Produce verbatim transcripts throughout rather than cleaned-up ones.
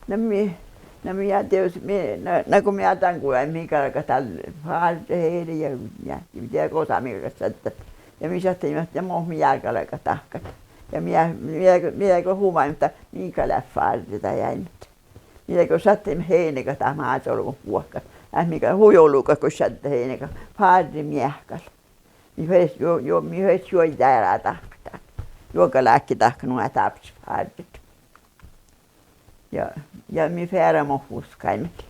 Na mii, na mii ja dieđus, mii, na, na go mii dan guđaime, mii galgat dál fárret hele ja, ja, ja gosa mii galgat šaddat. Ja mii šattaimet ja mo mii gal galgat dahkat. Ja mii, mii, mii go humaime ahte mii gal leat fárret dahkat. Mii go šattaimet hene gal dat mázze olbmot vuohkat. Ahte mii gal hui olu gal go šaddat hene gal fárret meahkal. Mii fertet juo, juo, mii fertet juoidá eará dahkat. Juoga lávkki dahkat nu ahte dárbbašit fárret. Ja, ja mii fearrat mo huskaimet.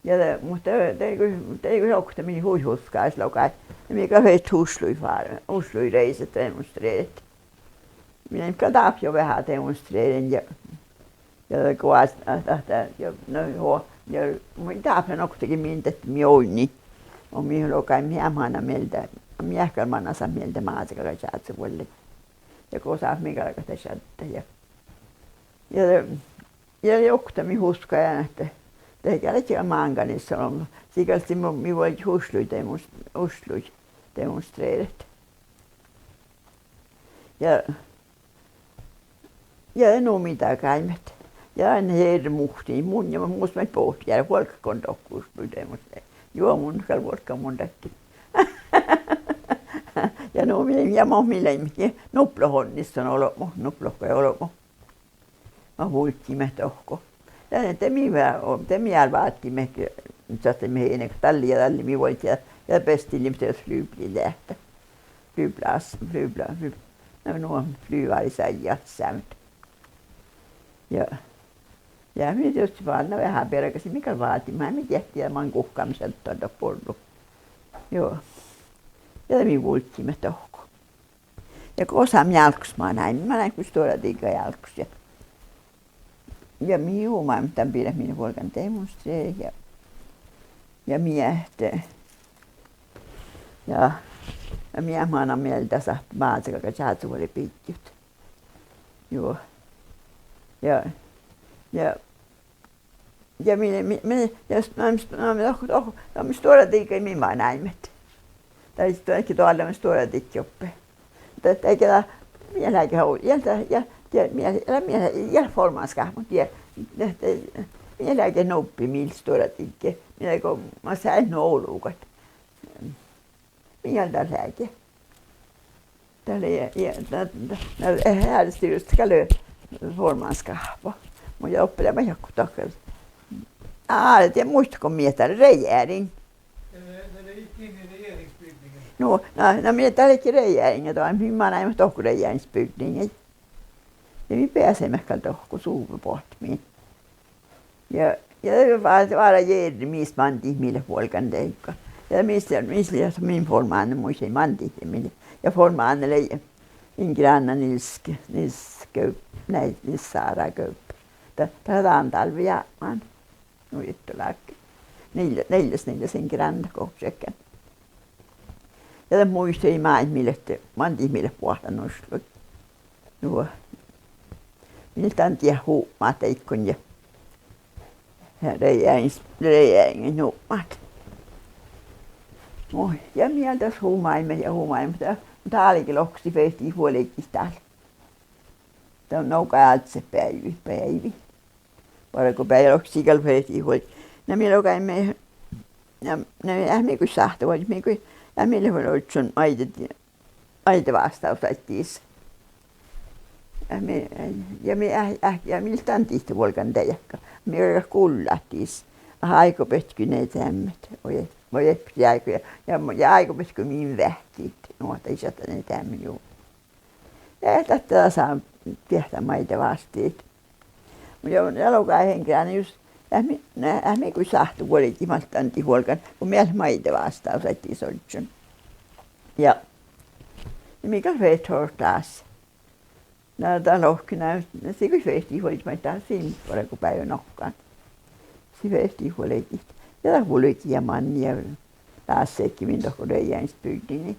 Ja de, muhto de, de go, de go okta mii hui huskalaš logai. Ja mii gal fertet Oslo fárret, Oslo reisat demonstreret. Mii gal dábčat veahá demonstreren ja, ja de go, ahte, ja, no, jo, ja mun dáblan oktage min ahte mii oidne. Ja mii logai mii mana mielde, mii gal mana sáhte mielde mázze galgá čázevuollat. Ja gosa mii galgat šaddat ja, ja, ja okta mii huskaimet ahte, de gal ledje máŋga nissonolbmot. Sii gal, sii mii, mii vuolgit Oslo demonst-, Oslo demonstreret. Ja, ja nu mii dagáimet. Ja ain eret muhtin, mun ja mus maid bohtet ja vuolggat go dohko Oslo demonstreret. Juo, mun gal vuolggan mun dáidda. Ja nu mii, ja mo mii leimmet, nuplohan nissonolbmot, nuploha olbmot. Ja vulddiimet dohko. Ja de mii, de mii gal válddaimet, šattaimet hene dalle ja dalle mii vuolgit ja, ja bestillaimet dieđus flyvbilleder. Flyvplass, flyvpla-, flyv-, na, nu flyveri saiddái seammet. Ja, ja mii dieđus vel veahá biergasaimet, mii gal válddaimet, mii diehttii ja man guhkáme šaddat dohko Oslo. Juo. Ja de mii vulddiimet dohko. Ja gosa mii álggos manaime, manaime stuoradiga álggos ja, ja mii humaime dan birra, mii vuolgit demonstreret ja, ja mii ahte, ja, ja mii mana mielde sáhte mázze galgá čázevuola biddjot. Juo. Ja, ja, ja mii, mii, mii, ja s-, na, na, na, na, mii stuoradiga mii manaimet. Dat, dat ii doallan stuoradidje doppe. Dat, dat ii ge, mii leage, ja, ja, ja, mii, ja, mii, ja formanskáhpa, muhto ja, dat, mii leage nubbi mii stuoradiga. Mii leage, mas ii nu olu gal. Mii dat leage. Dat lei, ja, na, na, na, eh, Ærestýrelse gal lei formanskáhpa. Mun ja doppe lea maid joku dahkat. Aa, de muittán go mii dat regjering. Nu, na, na, mii dat ledje regjeringa, dat mii manaimet dohko regjeringsbygningen. Ja mii beasaimet gal dohko suhvepohtti mii. Ja, ja de vá-, vára jerre mis man dihte mii leat vuolgán deike. Ja mis, mis lei min formánan, muittán man dihte mii lei. Ja formánan lei in gránna Nils, Nils Gaup, nei, Nils Sára Gaup. Dat, dat dan dálvejápmán. Nu ittolahkái. Nil-, nilles, nilles in gránna gohčoduvvon. Ja dat muittán maid mii leat, man dihte mii leat boahtán Osloi. Nu, mii leat dan diet hupmat diekkui ja, ja regjeriŋ-, regjeriŋi hupmat. Mu-, ja mii das humaimet ja humaimet ja dálge lohkat fertii vuolgit dál. Dat nogai áldset beaivvi, beaivvi. Bargobeaivvi lohkat gal fertii vuolgit. Na mii logaimet, na, na, eh, mii gal sáhtte vuolgit, mii gal, eh, mii leat vuolgit ožžon maid-, maiddevástáhusaddjis. Eh, mii, ja mii, eh, eh, ja mii leat dan dihte vuolgán deike. Mii galgat gullat dis. Ah, áigobeaivvi gal ne deamet. Oi, oi, eai áigo ja, ja, ja áigobeaivvi gal min veahkit. Nu ahte ii šatta ne deame juo. Ja dat, dat lea diehtán maiddevástáhusaddjit. Muhto ja, ja logai in gránna jus, eh, mii, ne, eh, mii gal sáhtte vuolgit, maiddái dan dihte vuolgán, go mii leat maiddevástáhusaddjis ožžon. Ja, ja mii gal fertet dás. Na dat lohke na, na sii gal fertii vuolgit maid dat sii bargobeaivvi nohkan. Sii fertii vuolgit. Ja dat vulge ja manne ja dás seggaimet dohko regjeriŋsbygningen.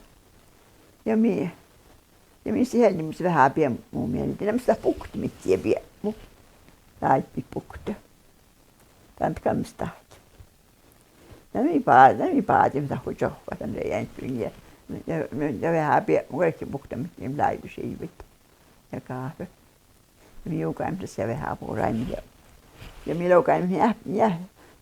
Ja mii, ja mii sii helggiimet veahá biepmu mielde, na mis dat bukte, mii dieid biepmu. Dáid bukte. Dan gal mis dat. Na mii bá-, na mii báđiimet dahko čohkkát dan regjeriŋsbygningen. Ja, ja, ja veahá biepmu, galggai bukte, mii láidui šivvet ja gáfe. Mii jugaime das ja veahá boraime ja, ja mii logaime, mii, mii,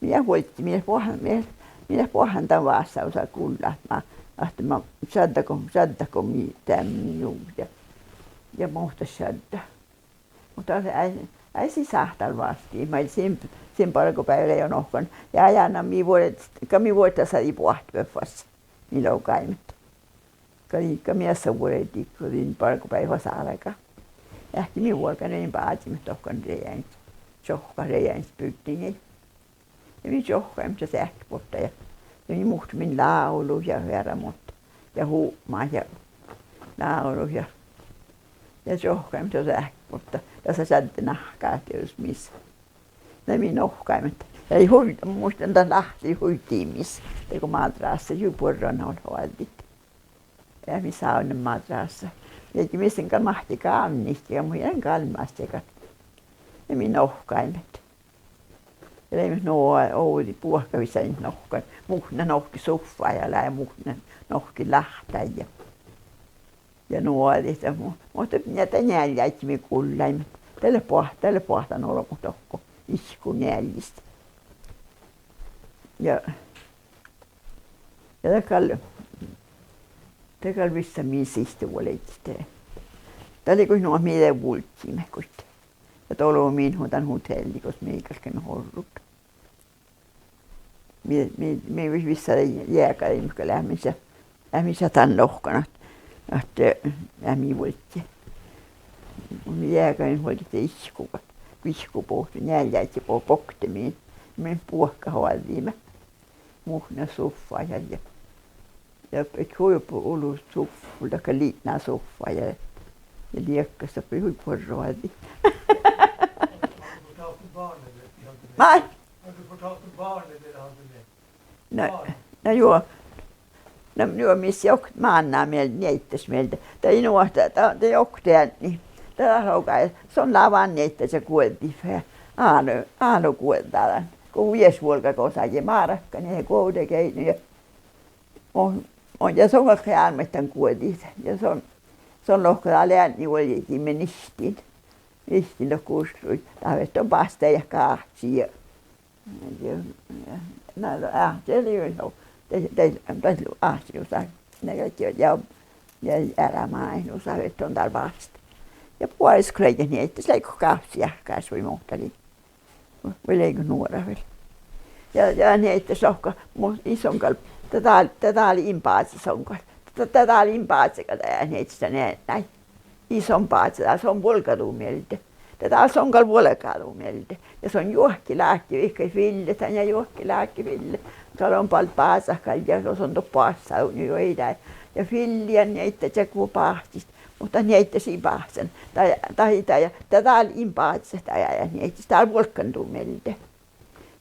mii vuolgit, mii leat boahan, mii, mii leat boahan dan vásáhusa gullat, ma, ahte ma šadda go, šadda go mii deaimmet nu ja, ja muhto šadda. Muhto eai, eai sii sáhte dál váldit, maid sin, sin bargobeaivvi lei nohkan. Ja, ja na mii vuor-, go mii vuordasadit boahtit fas, mii logaime. Go, go mii vuordadit go din bargobeaivvi fas álgá. Eahket mii vuolgaimet bázeme dohko reajánis, čohkkát reajánis bygdingii. Ja mii čohkkaimet das eahket botta ja, ja mii muhtuimet lávlut ja eará muhto ja hupmat ja lávlut ja, ja čohkkaimet das eahket botta. Dasa šadde nahká dieđus mis. Na mii nohkaimet. Ja hui, muittán dat láhtti hui diibmis. Dego madrássa hui buorre gal oađđit. Ja mis ávdnan madrássa. Ja mis gal máhtte gávnnit ja mu ii lean galmmástegat. Ja mii nohkaimet. Ja leimmet nu ovdal buohkahusain nohkan. Muhto nohki suffa ja lea muhto nohki láhttái ja, ja nu oađit ja mu-, muhto ja de njeallje áiggi mii gullaimet. Dat lea boa-, dat lea boahtán olbmot dohko, ihkku njealjis. Ja, ja dat gal, dat gal vissa min sihte vuolgit de. Dat lei goit nu ahte mii de vulggiimet goit. Ja dolomin hu-, dan hoteallii gos mii galggaimet orrut. Mii, mii, mii vissa de jeagadeimmet gal eamiša, eamiša dan lohkan ahte, ahte, eh, mii vuolgit. Mii jeagadeimmet vuolgit de ihkku, ihkku bohte, njeallje áiggi bo-, bokte min, min buohkat oađiimet. Muhto suffa ja, ja, ja hui olu suffa, dakkár litná suffa ja, ja liekkas doppe hui buorroaddit. Maid? Na, na juo. Na juo, mis oktii mánná miel-, nieiddaš mielde. Dat ii nu ahte, dat, dat oktii eadni. Dat logai, son lávii nieiddaša guođđit fas. Álo, álo guođđa dan. Go ieš vuolgá gos áigge márkanii ja guovdageaidnu ja, o, o, ja son gal earmmaid dan guođđit. Ja son, son lohká dál eadni vuolgit ministtin. Ministtin lohká gušlui. Dat ferte bastá ja gáhčči ja, ja, ja, na, áhči lei juo, de, de, de áhči lusa. Na, ja, ja, ja eará mánáid lusa ferte don dál bastá. Ja buoris go lei nieiddaš, lei go gávcci jahkásaš vai muhto lei. Vai lei go nuora vel. Ja, ja nieiddaš lohká, mu-, ii son gal, dat dál, dat dál in báze son gal. Dat, dat dál in báze gal, dat nieiddaš dan eadni. Ii son báze, dat son vuolgadu mielde. Dat dál son gal vuolgadu mielde. Ja son juohke láhkai vihkkait fillet dan ja juohke láhkai fillet. Gal on bal bázat gal ja go son doppe báhcá nu juo ii leat. Ja fillet nieiddaša go báhcit. Muhto nieiddaš ii báhcán. Dat, dat ii dat ja, dat dál in báze dat ja, ja nieiddaš dál vuolgadu mielde.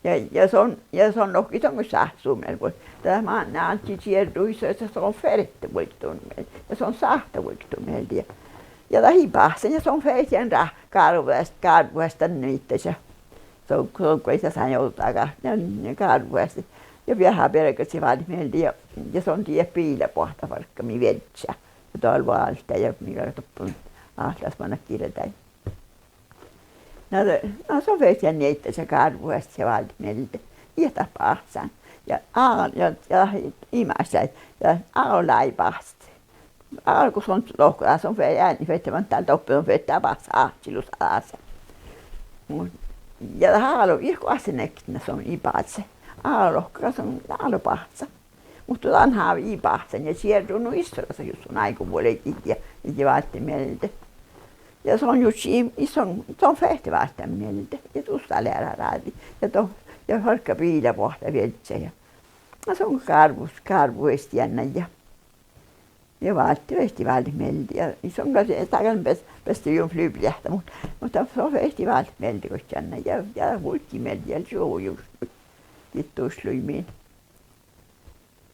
Ja, ja son, ja son lohká son go sáhttá su mielde vuol-, dat mánná ádji čierrui, son, son ferte vuolgadu mielde. Ja son sáhttá vuolgadu mielde ja, ja dat ii báhcán ja son fertii dan gárvuhás-, gárvuhás dan nieiddaša. Son, son goit dasa ovdal, ja, ja gárvuhás. Ja veahá biergasii váldit mielde ja, ja son dieid biila boahtá fargga mii viežžat. Ja dal válddá ja mii gal doppe áhtas mannat girdái. Na, na son fertii nieiddaša gárvuhás ja váldit mielde. Ii dat báhcán. Ja á-, ja, ja imaš ja, ja álo lei báhcci. Álo go son lohká, son fe-, eadni ferte man dal doppe, son ferte báhcá áhči lusa dasa. Mu-, ja dat álo, ii goassege niekna son ii báze. Álo lohká son álo báhcá. Muhto dan hávii báhcán ja čierru nu issorasa jus son áigu vuolgit ja, ja váldit mielde. Ja son jurddašii, ii son, son ferte váldit mielde. Ja dus dal eará ráđi. Ja do-, ja fargga biila boahtá viežžat ja, na son gárvvu-, gárvvuhás eadni ja, ja válddii, fertii váldit mielde. Ja ii son gal, dat gal bes-, bes-, juo flyvliehta, muhto, muhto son fertii váldit mielde goit eadni ja, ja vuolgii mielde ja čuovvui jus-, gitta dušše lei min.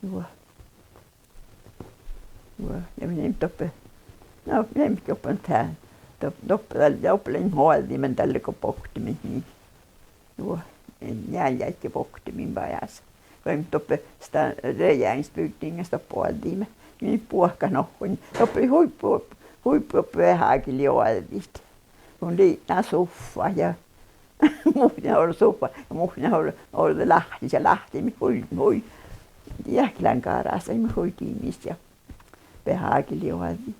Juo. Juo, ja mii leimmet doppe, na, mii leimmet doppe, dat, dop-, doppe dal-, doppe leimmet oađiimet dalle go boktiimet, nii. Juo, njeallje áigge boktiimet bajás. Go leimmet doppe sta-, rejánsbygdingas doppe oađiimet. Mii buohkat nohkan. Doppe lei hui bu-, hui buo-, veahá gii lei oađit. Mun lei na suhpa ja muhtin oro suhpa ja muhtin oro, oro láhtti ja láhtti mii hui, hui. Diehkilán garasai mii hui diimit ja beage liođii.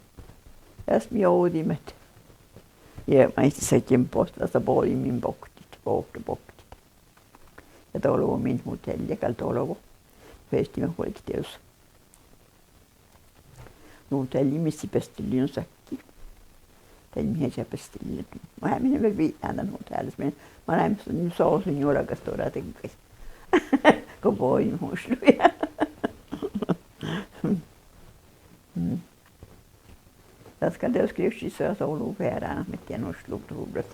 Ja mii ođiimet. Ja maid sadjin boahtá, dasa bođiimet boktit, bohto boktit. Ja dolvoimet hotelii gal dolvo. Fertiimet vuolgit dieđus. Nu hotelii mis lei bestillii nu sakki. Dalle mii ii bestillii. Mun ean vel vitnan dan hotellas, mun, mun ean, nu sohtin juoga stuorra dikkai. Go bođiimet mušlui. Mm. Dat gal dieđusge livččii sisa olu fearánat, maid dien muštu duvrras.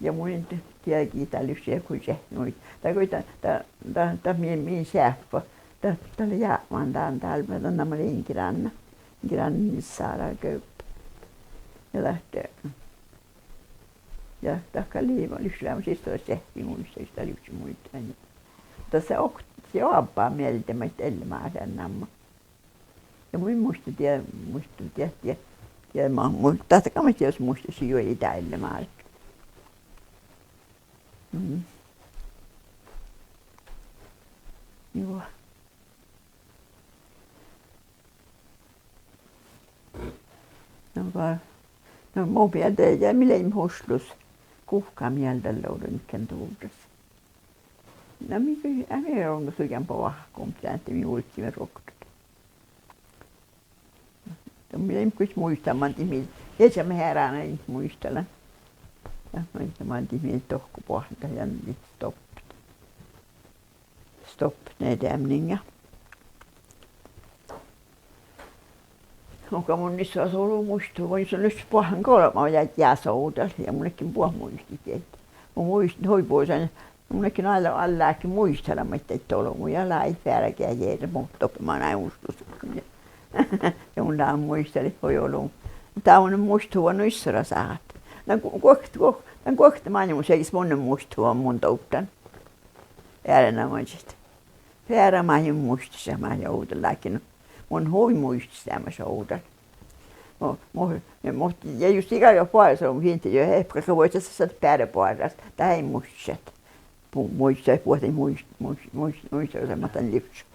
Ja mun in dieđe gitta livččii go čeahppa nuid. Dat go dat, dat, dat, dat mii, mii čeahppa. Dat, dat lea jápmán dán dálvva, dan namma lea Ingi Ránná. Ingi Ránná Sára Gaup. Ja dat, ja dat gal lei livččii leamaš issoras čeahppi muitalis, dat livččii muitalis. Dasa oktii oabbá mielde maid Elle Márean namma. Ja mun in muitte die, muitte die, die, die ma-, mu-, dat gal maid dieđus muitte, juo, ii Elle Máret. Mm. Juo. Na va-, na mo mielde ja mii leimmet Oslos. Guhká mielde lea røntgenduvrras. Na mii, e, mii eai lean suorggán boahkut, ahte mii vulggiimet ruoktot. Mii leimmet goit muitalit man dii mii, iežamet earána in muitalan. Ja muitalit man dii mii dohko boahtá ja dii stoppet. Stoppet nedämninga. Muhto mun in gal olu muittuha, mun in son lus boahtán golbma ja, ja sovdal ja mun ledjen buot muitit diet. Mun muittán hui buoreain, mun ledjen ain, ain leage muitalan maid daid dolmuid ja lei feargá jearrat, muhto doppe manai Oslos. Ja mun lean muitalit hui olu. Muhto mun in muittuha nu issoras ahte, na gu-, guokte, guok-, dan guokte máilmmuš jagis mun in muittuha mun dovddan. Earenoamážit. Feara maid in muitte šat, maid ovdal láhkai. Mun hui muitte šat, maid ovdal. Mu-, mu-, muhto ja jus iige jo boares olbmot, finttii jo ehpet gal vuosttaš sat beare boares, dat ii muitte šat. Mu-, muitte šat, buot ii muit-, muit-, muit-, muitte šat, mat dan livččii.